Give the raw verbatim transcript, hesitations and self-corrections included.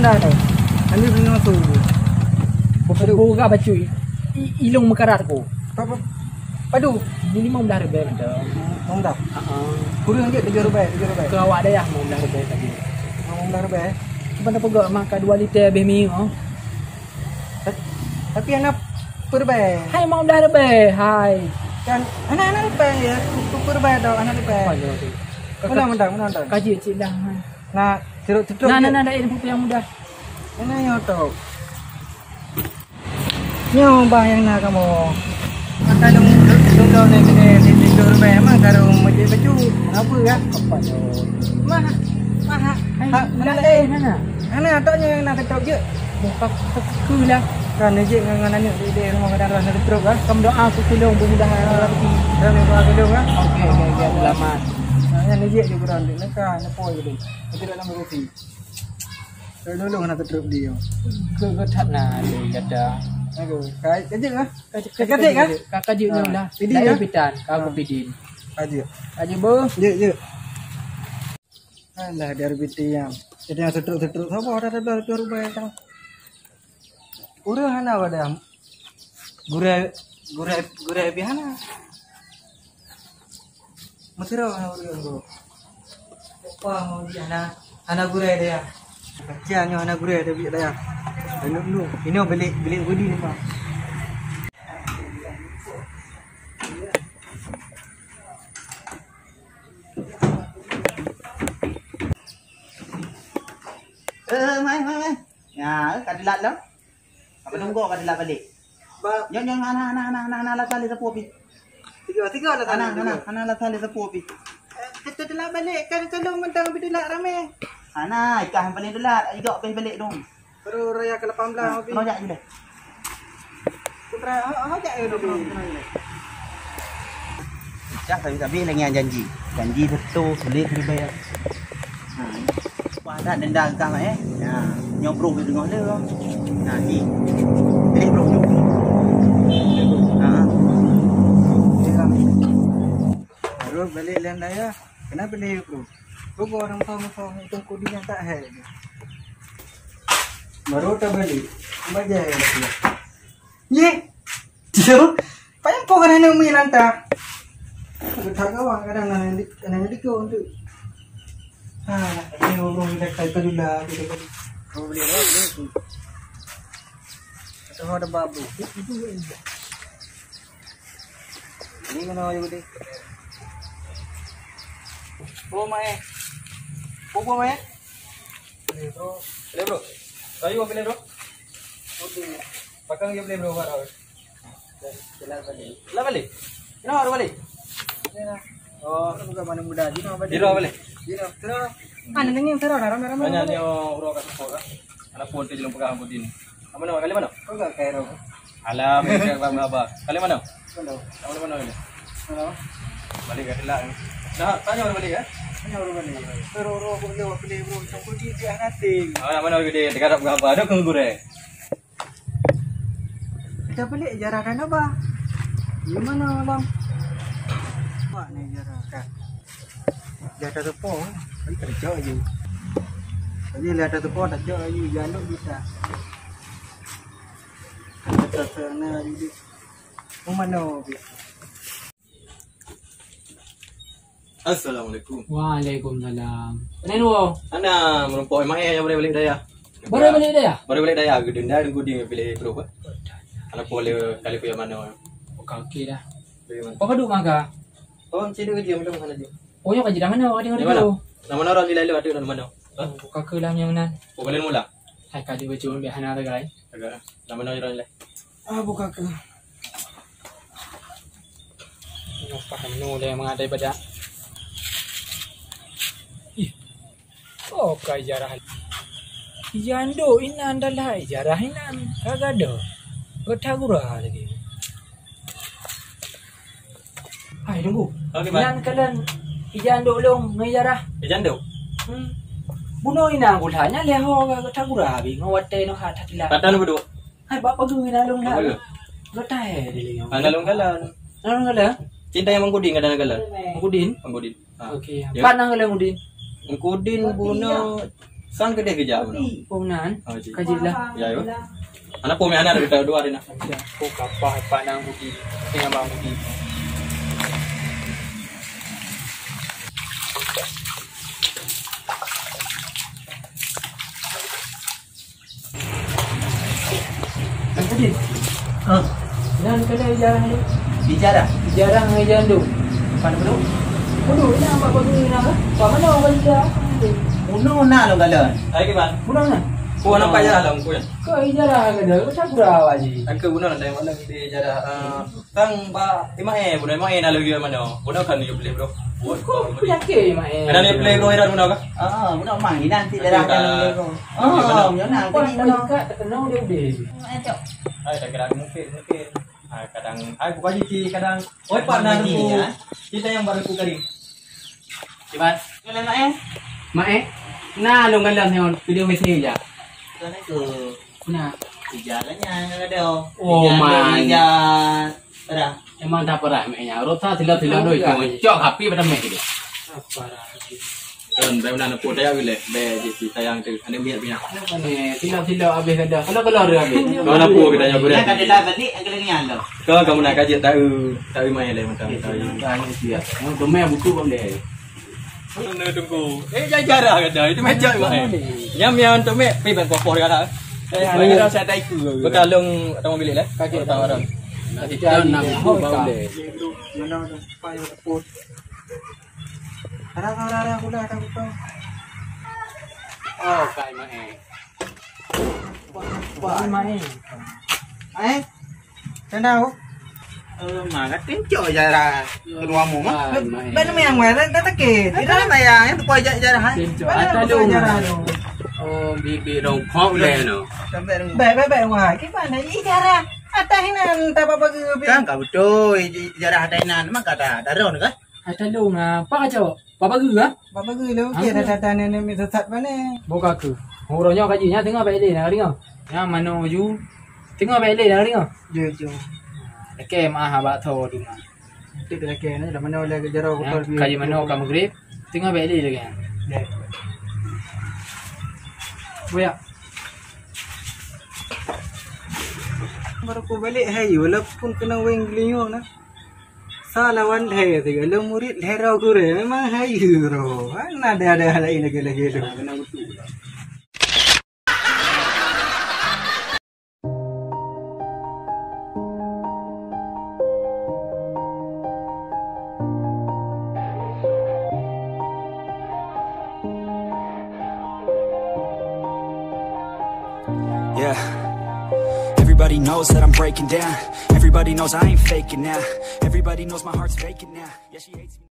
Dah tu. Kami belum masuk. Buka bacui. I- Ilong meukarat ku. Apa? Padu. Ini limong belah ribèe ada. Limong belah. Heeh. Kurang je tujuh ribèe, tujuh ribèe. Keu awak dayah limong belah ribèe tadi. Limong belah ribèe. Cuba dah peugah makan dua liter habis mi. Oh. Tapi hana peureubèe. Hai limong belah ribèe, hai. Kan hana, hana ribèe ya. Peureubèe dah, hana ribèe. Apa tu? Mana mendang, mana mendang? Kaji cik dah. Nah, teruk-teruk. Nah, nah, nah, dah ini yang mudah. Mana yang tu? Nyoe bang nyang na kamoe. Maka lôn, lôn, lôn, lôn, lôn, lôn, lôn, lôn, memang karung meucit bacut. Ngapa kan? Apa tu? Mah, mah. Hai, ha, mana, eh, mana? Mana tok nyoe nyang na ketok je? Buka keukeu lah. Kan ni je ngan, ngan aneuk di, di rumah kadang rasa ketrok kan? Kamu doa aku tolong mudah-mudahan rezeki. Dan doa tolong kan? Okey, okey, okey, selamat. Nah, yang ni je juga dah nak nikah, nak poi gitu. Tapi dalam rezeki. Saya dulu nak ketrok dia. Ke, ke that na, dia kata. Aku, kai, kajik lah. Kajik, kajik, kajik, kajik, kajik, kajik. Ka kajik nyoe lah. Pidin, dah, eh? Pitan, ka aku pidin. Kajik. Kajik, beuh. Jek, jek. Alah, dia R B T yang. Jadi yang setruk-setruk, sabar, dah, dah, dah, dah, rubah yang tang. Ureueng hana pada gurèe, gurèe, gurèe pih hana. Meuseuroe hana ureueng, bro. Upah mau dia hana, hana gurèe dia. Baca nyoe hana gurèe dia biek dia. Anu, anu. Ini bilik, bilik budi ni, Pak. Eh, mai, mai, mai. Ya, ka dilat dah. Apa tunggu ka dilat balik? Ba- Nyoe, nyoe, hana, hana, hana, hana, hana, alasan dia sepuh pi. Tiga, tiga alasan dia. Hana, hana, hana alasan dia sepuh pi. Eh, kita telat balik kan, kalau mentang lebih telat ramai. Hana, ikah yang paling telat, ikah paling balik dong. Baru raya ke lapan belas, ha, habis. Kena jak je deh. Putra, ha, ha, jak je dulu. Dah, tapi, tapi lagi yang janji. Janji betul, boleh kena bayar. Ha, wah, dah denda kah, eh? Ya, nyobrol tu tengok le. Ha, ni. Boleh bro, bro. Ha. Baru balik lain daya. Kenapa dia, bro? Bro, orang tahu, tahu, itu kudi yang tak hai. Baru tak balik. Baca ya. Ye. Tiyo. Payah po kan anak mi lanta. Kita kawan kadang anak di, anak di kau tu. Ha, ini orang kita kai kedula, kita kedula. Kau boleh lah, boleh. Atau ada babu. Ini mana aja gede. Oh, mai. Oh, mai. Boleh, bro. Boleh, bro. Kayu apa boleh, bro? Boleh. Pakang je boleh, bro, harap. Telat balik. Telat balik? Kenapa baru balik? Ya. Oh. Bukan mana muda, Jiro balik. Jiro balik? Jiro. Terus. Mana ni, terus, ramai-ramai. Banyak nyo urang kat support kan. Ada pun tu je pegang aku din. Apa nama? Kali mana? Kau gak Cairo. Alah, mereka bang apa? Kali mana? Mana? Kali mana ni? Mana? Balik ke telat ni. Dah, tanya orang balik, eh? Tanya orang balik. Terus, terus, boleh, boleh, bro. Takut dia, dia hati. Ah, mana gede? Dekat apa? Ada keng gureh. Kita balik jarah kan apa? Di mana, Bang? Wah, ni jarah kan. Di atas tepo, kan kerja je. Tapi di atas tepo tak jauh lagi, jalur bisa. Kata sana jadi. Mana? Assalamualaikum. Waalaikumsalam. Mana ni, Wo? Ana meureumpok mak ayah nyang bari balik dayah. Bari balik dayah? Bari balik dayah, geudenda dan gudi pilih grup. Ana pole kali ku yang mana? Oke, oke dah. Dari mana? Apa duk maka? Oh, cedek je, macam mana je? Oh, nyoe ka jidangan awak tengok dulu. Nama orang nilai lu ada nama mana? Hah? Buka ke lah yang nan. Oh, kalian mula? Hai, ka di baju ambil hana lagi. Agak. Nama orang nilai? Ah, buka ke. Nyoe paham nu lé mangat daripada. Ih. Oh, ka ijarah. Ija andok inan dalah ijarah inan. Ka gadoh. Gota gura lagi. Hai, tunggu. Okey, Mat. Inan kalian ija andok lông ngon ijarah. Ija andok? Hmm. Bunoe inan gula nya lé ho gota gura bi ngon watèe noh hat kilat. Patah lu berdua. Hai, bak pageue na lôn dah. Pageue. Gata hai di lôn. Ana lôn galak. Na lôn galak? Cinta yang Mangkudin kadang galak. Mangkudin? Mangkudin. Ha. Okey. Ya. Pat na galak Mangkudin? Mangkudin bunoe Sang keudeh keujak bunoe. Tapi, Pong Nan, oh, cik. Ka jeuet lah. Ya, ya. Anak pun anak ada dua hari nak. Ya, kok kapah panang budi, tengah bang budi. Bang Udin. Ha. Nan kena ijarah tu. Ijarah? Ijarah ngon ijarah tu. Mana tu? Aduh, ini nampak bagus ni nak. Pak mana orang ijarah? Bunoe na lôn kalon. Hai, Kiban. Bunoe na? Bunoe nampak ijarah lôn, Kiban. Kau ijarah ke dah? Kau tak kurang awak je. Aku bunoe nak tanya mana dia ijarah, ah, Tang bak Imae, bunoe Imae na lagèe manoe. Bunoe kan yue play bro. Kok penyakit Imae? Kadang yue play bro, heran bunoe kah? Ah, bunoe mang inan ti darah kan. Oh, nyoe na. Bunoe ka terkenal dia udah. Hai, tak kira mungkin, mungkin. Ah, kadang, ai bukan sih kadang. Oi, Pak, nah, ya. Kita yang baru ku kali. Kiban. Kalian Mae? Mae? Nah, lôn galak nyoe, video mesej ya. Assalamualaikum. Nah. Ija lah nyan, kadang. Oh, ija, man. Ija, dah. Emang dah parah, Mae, nyan. Rota sila-sila doi, cok api pada Mae dia. Apa dah? Kan, dah nak pun tayang boleh. Be, je si tayang tu. Ada minyak-minyak. Apa ni? Sila-sila habis kada. Kalau-kalau dia habis. Kau nak pun kita nyabu dia. Kan ada dah balik, ada lagi nyan tu. Kau kamu nak kaji tahu, tahu Mae le macam tahu. Tahu siap. Yang tu Mae butuh boleh. Mana tunggu? Eh, jarah kata. Itu macam mana? Nyam yang untuk mek, pi ban kopoh dia kata. Eh, ada rasa ada iku. Bekalung atau bilik lah. Kaki tak orang. Nak ikan nak buka boleh. Mana tu? Pai tepus. Ada, ada, ada, ada, ada, ada. Oh, kai mai. Wah, wah. Mai. Eh? Tanda, oh. Eh, ma, ka tincok jarah kedua mu, mah. Ah, main. Ban main, main, tak, tak, tak, eh. Tidak ada yang, yang tu kau jarah, eh. Tincok. Mana ada tu dong. Jarah tu? Oh, bibit rongkok deh, no. Sampai dong. Baik, baik, baik, wah. Gimana? Ih, jarah. Atas inan, tak apa-apa ke, Bib? Kan, kau betul. Ih, jarah atas inan. Emang kata, darah ni kan? Atas dong, ah. Apa kacau? Bak bageue, ha? Bak bageue lé, okey, dah, dah, dah, nenek mi sesat mana? Buka ke? Uroe nyoe kaji, nyan teungoh bak ilée, na deungoe? Nyan manoe ju. Teungoh bak ilée, na deungoe? Ju, ju. Lakée meu'ah bak tho teuma. Beutôi lakée, dah manoe lagée jaroe. Nyan, kaji manoe ka meugrib. Teungoh bak ilée lagée nyan. Ya. Buya. Baru ku balik hai, walaupun kena weng gelinyong na. Sa lawan lhèe sigoe lôn murit lhèe droe gurèe memang hayeue droe. Hana ada-ada laén lagèe-lagèe lôn. Yeah. Everybody knows that I'm breaking down. Everybody knows I ain't faking now. Everybody knows my heart's faking now. Yeah, she hates me.